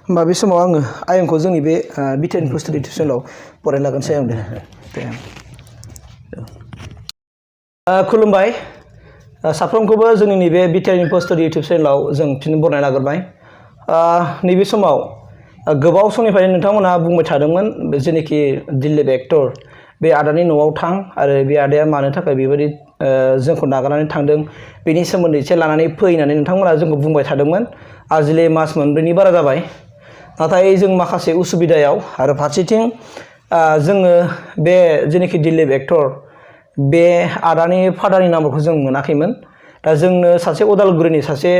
होमबा बे समाव आङो आयंखौ जोंनि बे बिटिआरनि पोस्ट इउटुब चेनेलाव फरायनो लागोनसै आं दे खुलुमबाय साफ्रोमखौबो जोंनि नैबे बिटिआरनि पोस्ट इउटुब चेनेलाव जों फिन बरायनो लाग्रोबाय नैबे समाव गोबाव समनिफ्रायनो नोंथांमोनहा बुंबाय थादोंमोन जेनेखि दिलीप एक्टर बे आदानि न'आव थां आरो बे आदाया मानो थाखाय बेबायदि जोंखौ नागारनानै थांदों बेनि सोमोन्दै एसे लानानै फै होननानै नोंथांमोनहा जोंखौ बुंबाय थादोंमोन आजिले मास मोनब्रैनि बारा जाबाय नाथाय जों माखासे उसुबिदायाव आरो फारसेथिं जोङो बे जेनेखि दिलीप एक्टर बे आदानि फादारनि नाम्बारखौ जों मोनाखैमोन दा जोंनो सासे उदालगुरिनि सासे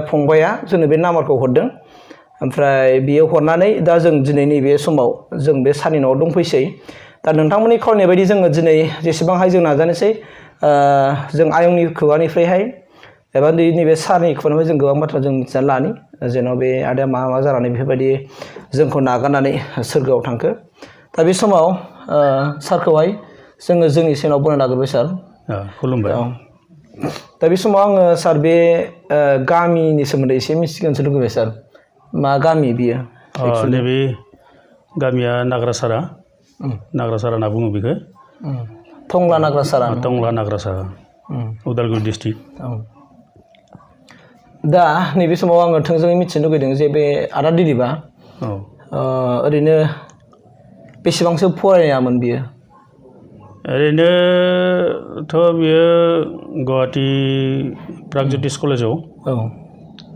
फंबाया जोंनो बे नाम्बारखौ हरदों ओमफ्राय बियो हरनानै दा जों दिनै नैबे समाव जों बे सारनि न'आव दंफैसै दा नोंथांमोननि खावलायनाय बायदि जोङो दिनै जेसेबांहाय जों नाजानोसै जों आयंनि खुगानिफ्रायहाय एबा नैबे सारनि खुगानिफ्राय जों गोबां बाथ्रा जों मिथिनानै लानि जेन' बे आदाया मा मा जानानै बेफोरबायदि जोंखौ नागारनानै सोरगोआव थांखो दा बे समाव सारखौहाय जोङो जोंनि चेनेलाव बरायनो लाग्रोबाय सार खुलुमबाय दा बे समाव आङो सार बे गामिनि सोमोन्दै एसे मिथिगोनसो लुगैबाय सार मा गामि बियो नैबे गामिया नाग्रासारा होनना बुङो बेखौ टंला नाग्रासारा टंला नाग्रासारा उदालगुरि डिस्ट्रिक्ट दा नैबे समाव आङो थोंजोङै मिथिनो लुगैदों जे बे आदा दिलीपआ ओरैनो बेसेबांसो फरायनायामोन बियो ओरैनोथ' बियो गुवाहाटि प्रागज्योतिष कलेजाव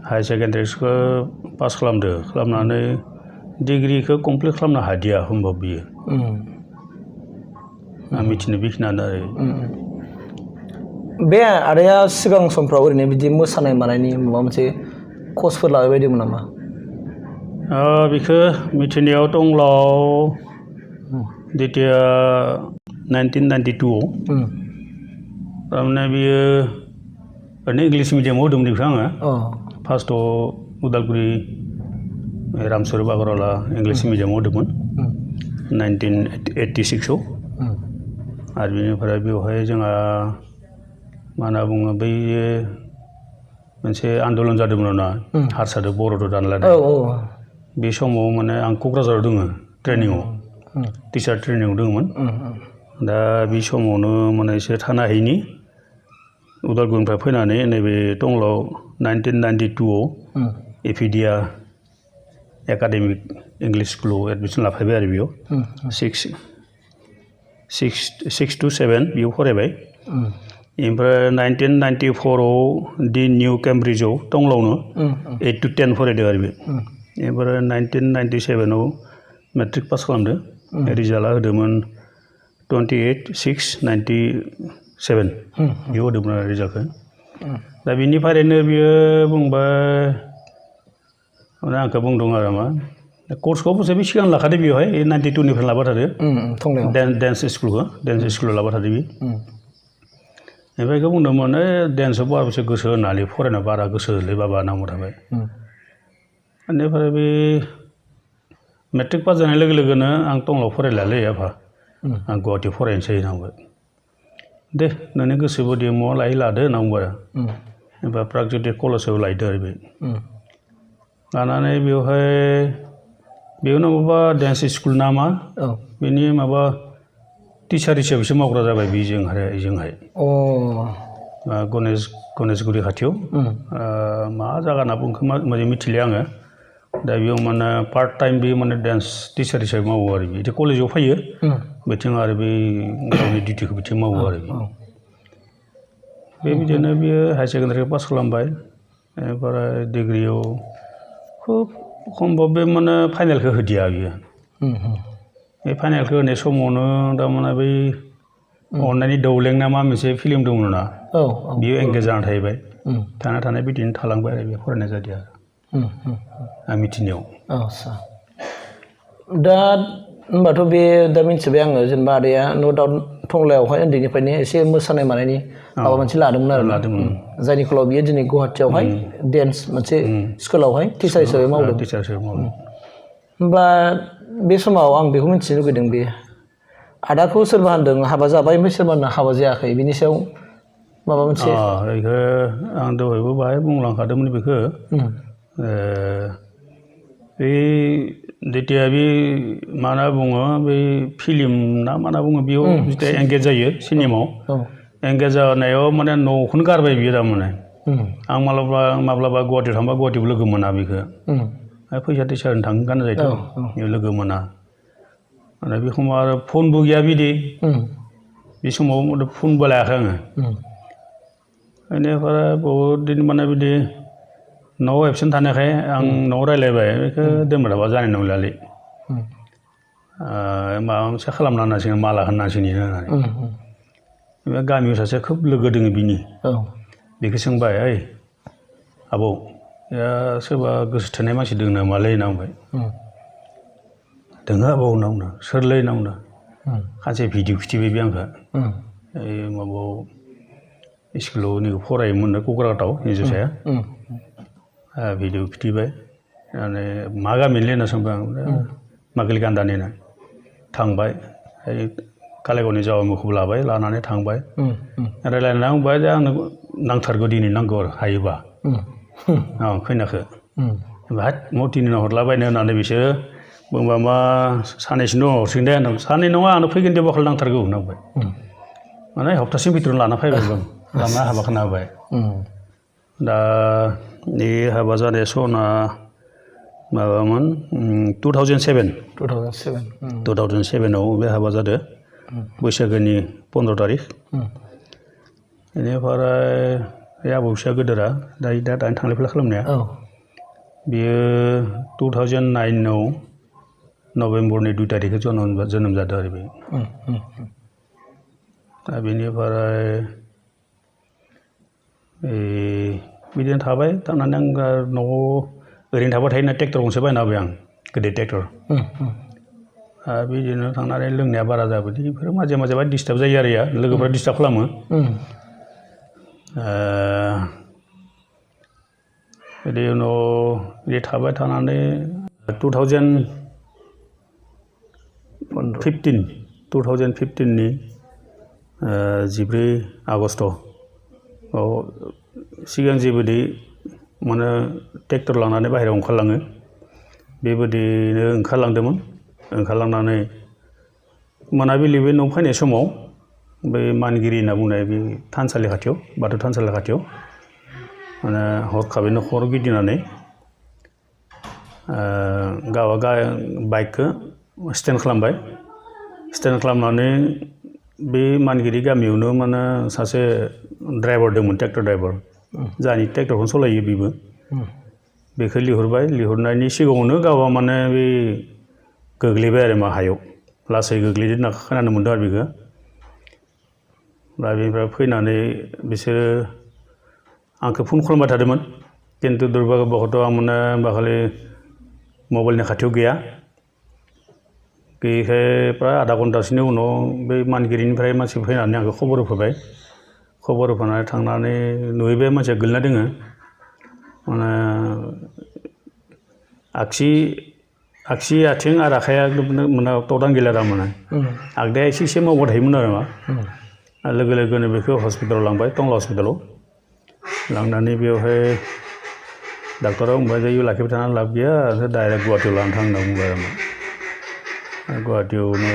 हायार सेकेन्डारिखौ पास खालामनानै डिग्रिखौ कमप्लिट खालामनो हादिया होमबा बियो आं मिथिनो बेखिनियानो आरो बे आदाया सिगां समफ्राव ओरैनो बिदि मोसानाय मानायनि माबा मोनसे कर्सफोर लाबाय बायदोंमोन नामा बेखौ मिथिनायाव टंलायाव जेथिया 1992 थारमाने बियो ओरैनो इंलिस मिडियामाव होदोंमोन बेखौ आङो फार्स्टआव उदालगुरि रामसर बागरवाला इंलिस मिडियामाव होदोंमोन 1986आव आरो बेनिफ्राय बेवहाय जोंहा मा होनना बुङो बै मोनसे आन्दलन जादोंमोन ना हारसादो बर'दो दानलायनाय बे समाव माने आं क'क्राझाराव दङ ट्रेनिङाव टिचार ट्रेनिङाव दङमोन दा बे समावनो माने एसे थानो हायिनि उदालगुरिनिफ्राय फैनानै नैबे टंलायाव 1992आव एफिडिया एकाडेमिक इंलिस स्कुलाव एडमिसन लाफैबाय आरो बेयाव 6 to 7 बेयाव फरायबाय ओमफ्राय 1994आव दि निउ केम्ब्रिजआव टंलायावनो 8 to 10 फरायदों आरो बे ओमफ्राय 1997आव मेट्रिक पास खालामदों रिजाल्टआ होदोंमोन 28/6/97 बेयाव होदोंमोन आरो रिजाल्टखौ दा बिनिफ्रायनो बियो बुंबाय माने आंखौ बुंदों आरो मा कर्सखौ बे सिगां लाखादों बेवहाय 92निफ्राय लाबाय थादों डेन्स स्कुलाव लाबाय थादों बे ओमफ्राय बेखौ बुंदोंमोन डेन्सआव बारा बोसोर गोसो होनानै फरायनायाव बारा गोसो होलै बाबा नांगौ थाबाय बेनिफ्राय बे मेट्रिक पास जानाय लोगो लोगोनो आं टंलायाव फरायलालै आफा आं गुवाहाटियाव फरायनोसै होनना दे नोंनि गोसो बायदि मावा लायै लादो होनना बुंबाय ओमफ्राय प्रागज्योतिष कलेजाव लायदो आरो बे लानानै बेवहाय बेयावनो माबा डेन्स स्कुल नामा बेनि माबा टिचार हिसाबैसो मावग्रा जाबाय बेजोंहाय गणेशगुरि खाथियाव मा जायगा होनना बुंखो मोजां मिथिलिया आङो दा बेयाव माने पार्ट टाइम बे माने डेन्स टिचार हिसाबै मावो आरो बिदि कलेजाव फैयो बिथिं आरो बे गावनि डिउटिखौ बिथिं मावो आरो बेबायदिनो बियो हायार सेकेन्डारिखौ पास खालामबाय ओमफ्राय डिग्रियाव खुब सम्भब बे माने फाइनेलखौ होदिया बियो बे फाइनेलखौ होनाय समावनो थारमाने बै अननायनि दौलें ना मा मोनसे फिल्म दंमोन ना बियो एंगेज जानानै थाहैबाय थानाय बिदिनो थालांबाय आरो बे फरायनाय जादिया आं मिथिनायाव दा होनबाथ' बे दा मिथिबाय आङो जेनेबा आदाया न' दाउट टंलायावहाय उन्दैनिफ्रायनो एसे मोसानाय मानायनि माबा मोनसे लादोंमोन आरो जायनि फलाव बियो दिनै गुवाहाटियावहाय डेन्स मोनसे स्कुलावहाय टिचार हिसाबै मावदों होमबा बे समाव आं बेखौ मिथिनो लुगैदों बे आदाखौ सोरबा होनदों हाबा जाबाय ओमफ्राय सोरबा होनदों हाबा जायाखै बिनि सायाव माबा मोनसे बेखौ आं दहायबो बाहाय बुंलांखादोंमोन बेखौ बे जेतिया बे मा होनना बुङो बे फिल्म ना मा होनना बुङो बेयाव जेतिया एंगेज जायो सिनेमायाव एंगेज जानायाव माने न'खौनो गारबाय बियो थारमाने आं माब्लाबा गुवाहाटियाव थांबा गुवाहाटियाव लोगो मोना बेखौ फैसा थैसा होनो थाङो गाननो जायोथ' बेयाव लोगो मोना माने बे समाव आरो फनबो गैया बिदि बे समाव फनबो लायाखै आङो बेनिफ्राय बहुद दिन माने बिदि न'आव एबसेन्ट थानायखाय आं न'आव रायज्लायबाय बेखौ दोनबोलाबा जानाय नंलालै माबा मोनसे खालामना होनांसिगोन माला होनांसिगोन होननानै बे गामियाव सासे खोब लोगो दङ बिनि बेखौ सोंबाय ओइ आबौ सोरबा गोसो थोनाय मानसि दङ नामालै होनना बुंबाय दोङो आबौ होनना बुंदों सोरलै होनना बुंदों खानसे भिडिअ खिथिबाय बे आंखौ ओइ माबायाव स्कुलाव नैखौ फरायोमोन क'क्राझाराव हिन्जावसाया भिडिअ खिथिबाय माने मा गामिनिलै होनना सोंबाय आं मागोलगान्दानि होनना थांबाय कालाइगावनि जावा मोखौबो लाबाय लानानै थांबाय रायज्लायनानै बुंबाय जे आंनो नांथारगौ दिनै नांगौ आरो हायोबा खैनाखौ हाट म दिनै हरलाबायनो होननानै बिसोरो बुंबा मा साननैसोनि उनाव हरसिगोन दे होनदों साननै नङा आंनो फैगोन दे बखाल नांथारगौ होनना बुंबाय माने हप्तासेनि भितराव लाना फैबाय जों लाना हाबा खाना होबाय दा बे हाबा जानाय सना माबामोन 2007आव बे हाबा जादों बैसागोनि 15 तारिख बेनिफ्राय बे आबौ फिसा गोदोरा दानि थांलाय फैलाय खालामनाया बियो 2009आव नभेम्बरनि 2 तारिखै जोनोम जादों आरो बे दा बेनिफ्राय बिदिनो थाबाय थानानै आं न'आव ओरैनो थाबाय थायोना ट्रेक्टर गंसे बायना होबाय आं गिदिर ट्रेक्टर बिदिनो थांनानै लोंनाया बारा जाबाय बेफोरो माजे माजे डिस्टार्ब जायो आरो लोगोफ्रा डिस्टार्ब खालामो बिदि उनाव बिदि थाबाय थानानै 2015नि 14 आगस्टआव सिगां जेबायदि माने ट्रेक्टर लानानै बाहेरायाव ओंखारलाङो बेबायदिनो ओंखारलांदोंमोन ओंखारलांनानै मोनाबिलि बे न' फैनाय समाव बै मानगिरि होनना बुंनाय बे थानसालि खाथियाव बाथौ थानसालि खाथियाव माने हरखाबैनो खर' गिदिंनानै बाइकखौ स्टेन्ड खालामबाय स्टेन्ड खालामनानै बे मानगिरि गामियावनो माने सासे ड्राइभार दंमोन ट्रेक्टर ड्राइभार जानि ट्रेक्टरखौनो सालायो बेबो बेखौ लिंहरबाय लिंहरनायनि सिगाङावनो गावहा माने बे गोग्लैबाय आरो मा हायाव लासै गोग्लैदो होनना खोनानो मोन्दों आरो बेखौ दा बेनिफ्राय फैनानै बिसोरो आंखौ फन खालामबाय थादोंमोन खिन्थु दुर्भाग्यबशत' आं माने खालि मबाइलनि खाथियाव गैया बेखाय प्राय आधा घन्टासोनि उनाव बे मानगिरिनिफ्राय मानसि फैनानै आंखौ खबर होफैबाय खबर होफैनानै थांनानै नुहैबाय मानसिया गोलैना दोङो माने आगसि आथिं आरो आखाइया माने तदां गैला थारमाने आगदाया एसे मावबाय थायोमोन आरो मा लोगो लोगोनो बेखौ हस्पिटालाव लांबाय टंला हस्पिटालाव लांनानै बेवहाय डाक्टरा बुंबाय जे इयाव लाखिबाय थानानै लाब गैया डाइरेक्ट गुवाहाटियाव लाना थां होनना बुंबाय आरो गुवाहाटियावनो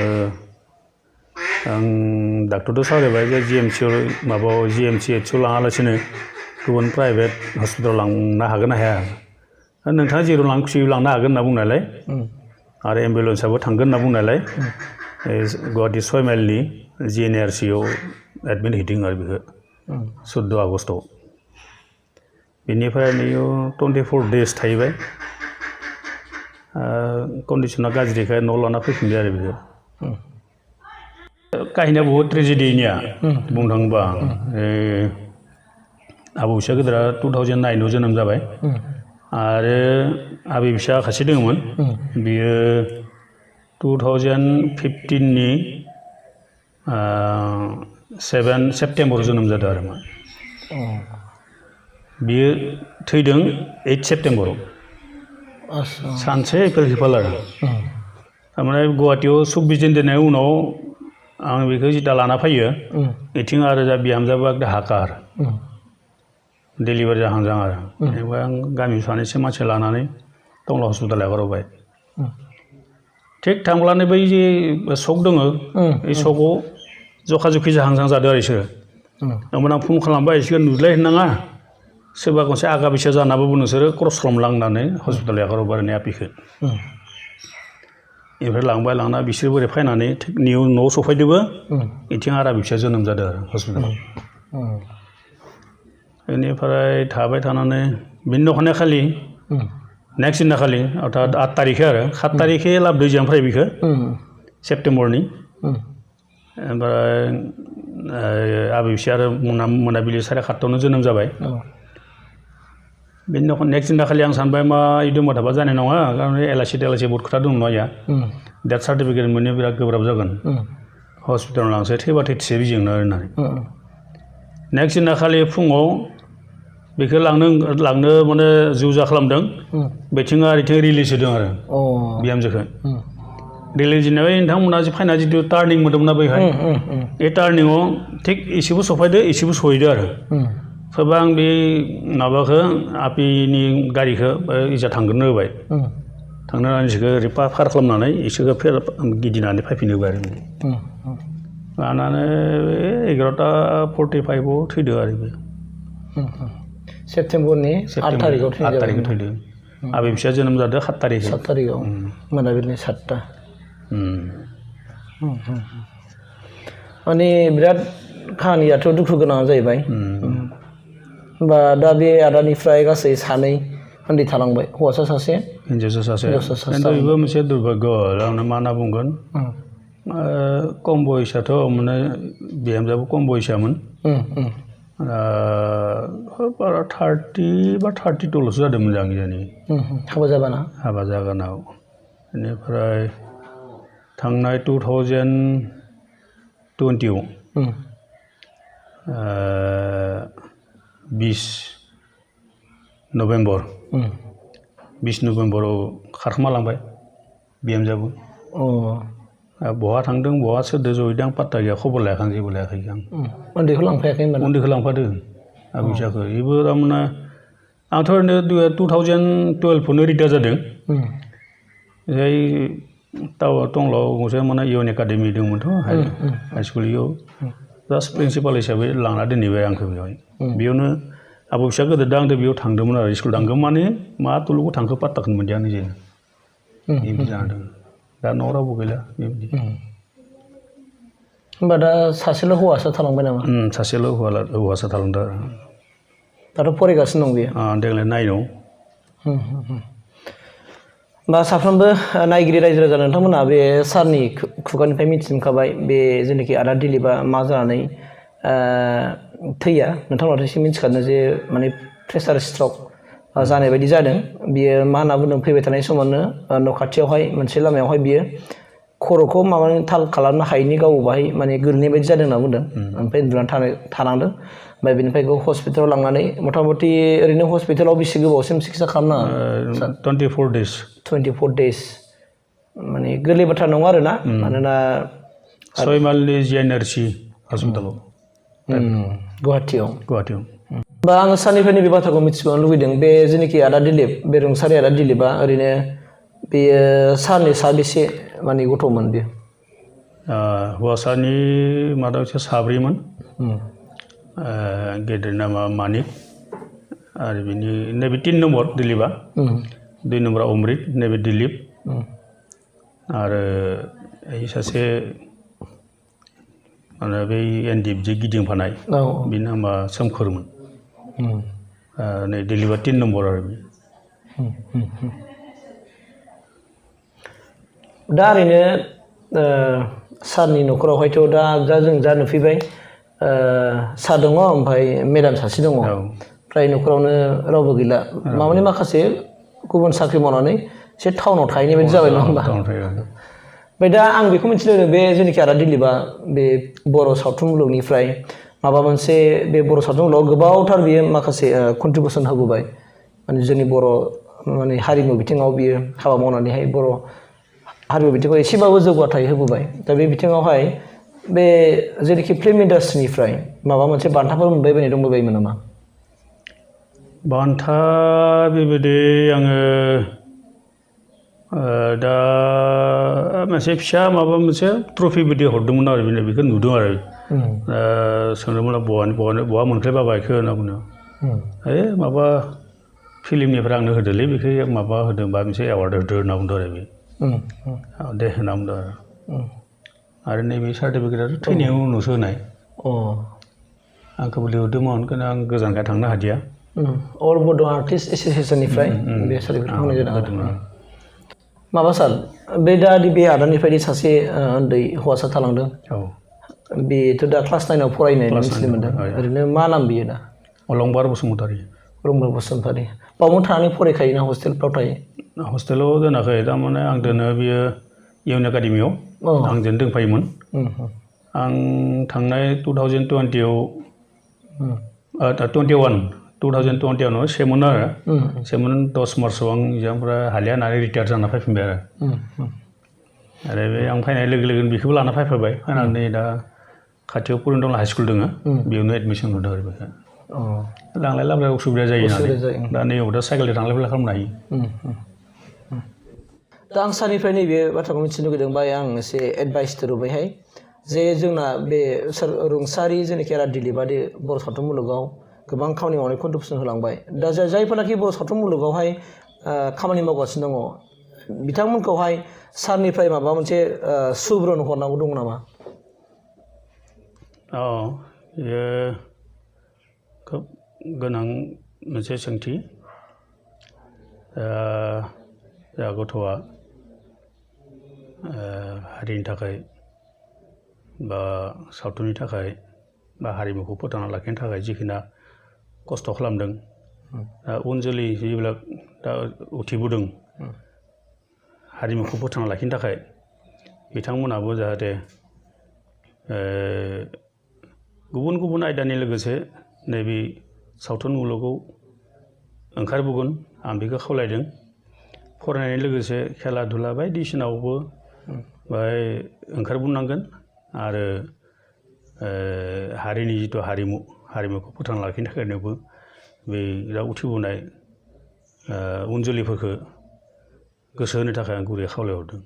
आं डाक्टरजों सावरायबाय जे GMCHआव लाङालासिनो गुबुन प्राइभेट हस्पिटालाव लांनो हागोन ना हाया नोंथाङा जेराव खुसियाव लांनो हागोन होनना बुंनायलाय आरो एम्बुलेन्सआबो थांगोन होनना बुंनायलाय गुवाहाटि 6 माइलनि GNRCआव एडमिट हैदों आरो बेखौ 14 आगस्टआव बेनिफ्राय नैयाव 24 डेज थाहैबाय कन्डिसना गाज्रिखाय न' लाना फैफिनबाय आरो बेखौ काहिनिया बहुत ट्रेजेडिनिया बुंनो थाङोबा आबौ फिसा गिदिरा 2009आव जोनोम जाबाय आरो आबै फिसा खासे दङमोन बियो 2015नि 7 सेप्टेम्बराव जोनोम जादों आरो मा बियो थैदों 8 सेप्टेम्बराव सानसे एप्रिल खाफाल आरो थारमाने गुवाहाटियाव 24 दिन दोननायनि उनाव आं बेखौ जिता लाना फैयो बिथिं आरो जा बिहामजोआबो एकदम हाखार डेलिभारि जाहां आरो बेनिफ्राय आं गामियाव सानैसो मानसि लानानै टंला हस्पिटाल एगारबाय थिग थांब्लानो बै जे सक दङ बे सकआव जखा जुखि जाहां जादों आरो बिसोरो आं फन खालामबाय बिसोर नुलाय होनाङा सोरबा खनसे आगा बैसा जानाबाबो नोंसोरो क्रस खालामलांनानै हस्पिटाल एगारबाय आरो आपिखौ बेनिफ्राय लांबाय लांना बिसोर बोरै फैनानै थिग न'आव सफैदोंबो बिथिं आरा फिसा जोनोम जादों आरो हस्पिटालाव बेनिफ्राय थाबाय थानानै बिनि नखानाय खालि नेक्स्ट दिना खालि अर्थात 8 तारिखे आरो 7 तारिखे लाबोदों जों ओमफ्राय बिखौ सेप्तेम्बरनि ओमफ्राय आबै फिसा आरो मोनाबिलि 7:30 जोनोम जाबाय बेनि उनाव नेक्स्ट दिना खालि आं सानबाय मा इदुमा थाबा जानाय नङा कारण एलआइसि बहुत खोथा दं नङा डेथ सार्टिफिकेट मोननो बिराद गोब्राब जागोन हस्पिटालाव लांसै थैबा थैथिसे बिजोंनो होननानै नेक्स्ट दिना खालि फुङाव बेखौ लांनो माने जुजा खालामदों बेथिं आरो इथिं रिलिज होदों आरो बिहामजोखौ रिलिज होनायाव नोंथांमोना फाइना जिथु टार्निं मोन्दोंमोन बैहाय बे टार्निंआव थिग एसेबो सफैदो एसेबो सहैदो आरो सोरबा आं बे माबाखौ आपिनि गारिखौ इजा थांग्रोनो होबाय थांनो होनानै इसोरखौ ओरै पार खालामनानै इसोरखौ गिदिंनानै फैफिन होबाय आरो लानानै 11:45 थैदों आरो बे सेप्तेम्बरनि 8 तारिखआव थैदों आबै फिसा जोनोम जादों 7 तारिखआव मोनाबिलिनि 7टा माने बिराद खाहानियाथ' दुखु गोनां जाहैबाय होमबा दा बे आदानिफ्राय गासै 2 उन्दै थालांबाय हौवासा सासे हिनजावसा सासे खिन्थु बेबो मोनसे दुर्भाग्य आंनो मा होनना बुंगोन खम बयसाथ' माने बिहामजोआबो खम बयसामोन बारा 30 बा 32ल'सो जादोंमोन जों जोंनि हाबा जागानाव बेनिफ्राय थांनाय 2020आव 20 नभेम्बराव खारखोमालांबाय बिहामजोआबो बहा थांदों बहा सोरदो जहैदों आं पात्ता गैया खबर लायाखै जेबो लायाखै आं उन्दैखौ लांफायाखै उन्दैखौ लांफादों आबै फिसाखौ बेबो थारमाने आंथ' ओरैनो 2012आवनो रिटायार जादों ओमफ्राय टंलायाव गंसे माने इउएन एकाडेमि दंमोनथ' हाइ स्कुल इयाव जास्ट प्रिन्सिपाल हिसाबै लांना दोनहैबाय आंखौ बेवहाय बेयावनो आबौ फिसा गोदो दा आंदो बेयाव थांदोंमोन आरो स्कुल थांगोन माने मा तुलुगु थांखो पात्ताखौनो मोनदिया निजे बेबायदि जादों दा न'आव रावबो गैला बेबायदि होमबा दा सासेल' हौवासा थालांबाय नामा सासेल' हौवासा थालांदों आरो दाथ' फरायगासिनो दं बेयो देग्लाय 9आव बा साफ्रोमबो नायगिरि रायजो राजा नोंथांमोना बे सारनि खुगानिफ्राय मिथिनो मोनखाबाय बे जेनाखि आदा दिलीपआ मा जानानै थैया नोंथांमोनाथ' एसे मिथिखादों जे माने प्रेसार स्ट्रक जानाय बायदि जादों बियो मा होनना बुंदों फैबाय थानाय समावनो न' खाथियावहाय मोनसे लामायावहाय बियो खर'खौ माबानि थाल खालामनो हायैनि गाव बाहाय माने गोलैनाय बायदि जादों होनना बुंदों ओमफ्राय उन्दुनानै थानांदों ओमफ्राय बेनिफ्राय हस्पिटालाव लांनानै मथा मथि ओरैनो हस्पिटालाव बेसे गोबावसिम सिकित्सा खालामनाङा 24 days माने गोरलै बाथ्रा नङा आरोना मानोना 6 माइलनि जिएनआरसि हस्पिटालाव गुवाहाटियाव होमबा आङो सारनिफ्राय नैबे बाथ्राखौ मिथिबावनो लुगैदों बे जेनाखि आदा दिलीप बे रुंसारि आदा दिलीपआ ओरैनो बेयो सारनि साबेसे माने गथ'मोन बेयो हौवासानि मादाव एसे 7मोन गेदेर नामा मानिक आरो बिनि नैबे 3 नम्बर दिलीपआ 2 नम्बरा अमृत नैबे दिलीप आरो सासे माने बै एनडिएफ जे गिदिंफानाय बिनि नामा सोमखोरमोन नै दिलीपआ 3 नम्बर आरो दा ओरैनो सारनि न'खरावहायथ' दा जों नुफैबाय सार दङ ओमफ्राय मेडाम सासे दङ फ्राय न'खरावनो रावबो गैला माने माखासे गुबुन साख्रि मावनानै एसे टाउनाव थाहैनाय बायदि जाबाय नङा होमबा ओमफ्राय दा आं बेखौ मिथिनो लुबैदों बे जेनाखि आदा दिलीपआ बे बर' सावथुन मुलुगनिफ्राय माबा मोनसे बे बर' सावथुन मुलुगाव गोबावथार बियो माखासे कन्ट्रिबिउसन होबोबाय माने जोंनि बर' माने हारिमु बिथिङाव बियो हाबा मावनानैहाय बर' हारिमु बिथिङाव एसेबाबो जौगाथाय होबोबाय दा बे बिथिङावहाय बे जेनाखि फिल्म इन्डास्ट्रिनिफ्राय माबा मोनसे बान्थाफोर मोनबाय दंबायबायमोन नामा बान्था बेबायदि आङो दा मोनसे फिसा माबा मोनसे ट्रफि बायदि हरदोंमोन आरो बेखौ नुदों आरो सोंदोंमोन बहा मोनख्लायबाय बेखौ होनना बुङो माबा फिल्मनिफ्राय आंनो होदोलै बेखौ माबा होदोंबा मोनसे एवार्ड होदो होनना बुंदों आरो बे दे होनना बुंदों आरो नैबे सार्टिफिकेटआथ' थैनायनि उनावसो होनाय आंखौबो लिंहरदोंमोन खिन्थु आं गोजानखाय थांनो हादिया अल बड' आर्टिस्ट एस'सियेसननिफ्राय बे सार्टिफिकेट होनाय जादों माबा सार बे दा बे आदानिफ्राय सासे उन्दै हौवासा थालांदों बेथ' दा क्लास 9आव फरायनाय मिथिनो मोनदों ओरैनो मा नाम बियो दा अलंबार बसुमतारी बावनो थानानै फरायखायो ना हस्टेलफ्राव थायो हस्टेलाव दोनाखै थारमाने आं दोनो बियो इउन एकाडेमियाव आंजों दोनफायोमोन आं थांनाय 2021 सेमोन आरो सेमोन 10 मार्चआव आं एग्जामफ्रा हालिया होननानै रिटायार जाना फैफिनबाय आरो बे आं फैनाय लोगो लोगोनो बेखौबो लाना फैफाबाय फैनानै दा खाथियाव पुरन्दल हाइ स्कुल दङ बेयावनो एडमिसन होदों आरो बेखौ लांलाय लाबोलाय उसुबिदा जायो नालाय दा नैयाव दा साइकेलजों थांलाय फैलाय खालामनो हायो दा आं सारनिफ्राय नैबे बाथ्राखौ मिथिनो लुगैदों बाय आं एसे एडभाइस होबायहाय जे जोंना बे रुंसारि जेनाखि दिलीपआदि बर' सावथुन मुलुगाव गोबां खामानि मावनाय कन्ट्रिबिउसन होलांबाय दा जायफोरनाखि बर' सावथुन मुलुगावहाय खामानि मावगासिनो दङ बिथांमोनखौहाय सारनिफ्राय माबा मोनसे सुबुरुन हरनांगौ दङ नामा बेयो खोब गोनां मोनसे सोंथि जा गथ'आ हारिनि थाखाय बा सावथुननि थाखाय बा हारिमुखौ फोथांना लाखिनो थाखाय जिखिना खस्थ' खालामदों उन जोलै जेब्ला दा उथिबोदों हारिमुखौ फोथांना लाखिनो थाखाय बिथांमोनाबो जाहाथे गुबुन गुबुन आयदानि लोगोसे नैबे सावथुन मुलुगाव ओंखारबोगोन आं बेखौ खावलायदों फरायनायनि लोगोसे खेला धुला बायदिसिनायावबो बाहाय ओंखारबोनांगोन आरो हारिनि जिथु हारिमुखौ फोथांना लाखिनो थाखायनोबो बे दा उथिबोनाय उन जोलैफोरखौ गोसो होनो थाखाय आं गुरै खावलायहरदों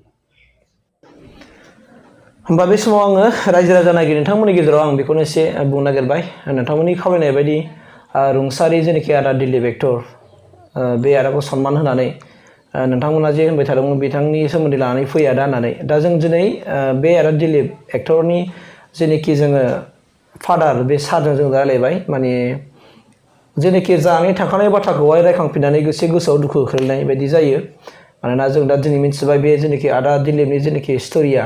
होमबा बे समाव आङो रायजो राजा नागिर नोंथांमोननि गेजेराव आं बेखौनो एसे बुंनो नागिरबाय नोंथांमोननि खावलायनाय बायदि रुंसारि जेनाखि आदा दिलीप एक्टर बे आदाखौ सनमान होनानै नोंथांमोना जे होनबाय थादोंमोन बिथांनि सोमोन्दै लानानै फै आदा होननानै दा जों दिनै बे आदा दिलीप एक्टरनि जेनाखि जोङो फादार बे सारजों जों रायलायबाय माने जेनाखि जानानै थाखानाय बाथ्राखौहाय रायखांफिननानै गोसोआव दुखु खोख्लैनाय बायदि जायो मानोना जों दा दिनै मिथिबाय बे जेनाखि आदा दिलीपनि जेनाखि स्ट'रिया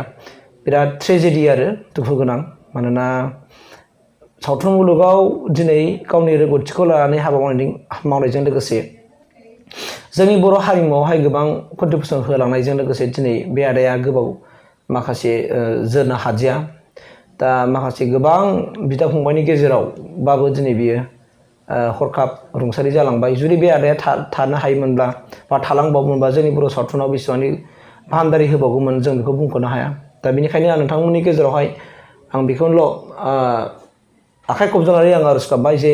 बिराद ट्रेजेडि आरो दुखु गोनां मानोना सावथुन मुलुगाव दिनै गावनि रोंगौथिखौ लानानै हाबा मावनायजों लोगोसे जोंनि बर' हारिमुआवहाय गोबां कन्ट्रिबिउसन होलांनायजों लोगोसे दिनै बे आदाया गोबाव माखासे जोरनो हादिया दा माखासे गोबां बिदा फंबायनि गेजेरावबाबो दिनै बियो हरखाब रुंसारि जालांबाय जुदि बे आदाया थानो हायोमोनब्ला बा थालांबावोमोनबा जोंनि बर' सावथुनाव बेसेबांनि फाहामदारि होबावगौमोन जों बेखौ बुंख'नो हाया दा बेनिखायनो आं नोंथांमोननि गेजेरावहाय आं बेखौल' आखाइ खबजानानै आं आरज गाबबाय जे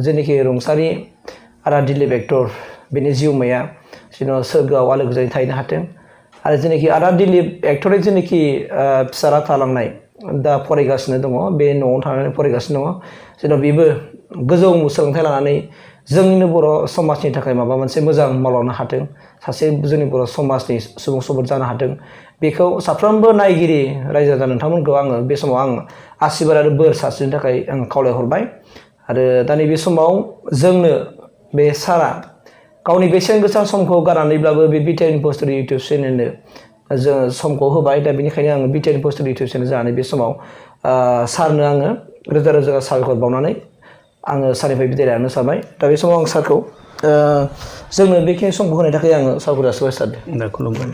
जेनाखि रुंसारि आदा दिलीप एक्टर बेनि जिउमाया जेन' सोरगोआव आलो गोजोनै थाहैनो हाथों आरो जेनाखि आदा दिलीप एक्टरनि जेनाखि फिसाला थालांनाय दा फरायगासिनो दङ बे न'आव थानानै फरायगासिनो दङ जेन' बेबो गोजौ सोलोंथाइ लानानै जोंनिनो बर' समाजनि थाखाय माबा मोनसे मोजां मावलांनो हाथों सासे जोंनि बर' समाजनि सुबुं सम्पद जानो हाथों बेखौ साफ्रोमबो नायगिरि रायजो राजा नोंथांमोनखौ आङो बे समाव आं आसिरबाद आरो बोर सारस्रिनो थाखाय आं खावलायहरबाय आरो दा नैबे समाव जोंनो बे सारा गावनि बेसेन गोसा समखौ गारनानैब्लाबो बे बिटिआर इम्प'स्टरि इउटुब चेनेलनो जों समखौ होबाय दा बेनिखायनो आङो बिटिआर इम्प'स्टरि इउटुब चेनेल जानानै बे समाव सारनो आङो रोजा रोजा साबायखर बावनानै आङो सारनिफ्राय बिदाय लानो सानबाय दा बे समाव आं सारखौ जोंनो बेखिनि समखौ होनायनि थाखाय आङो साबायखर जासिबाय सार खुलुमबाय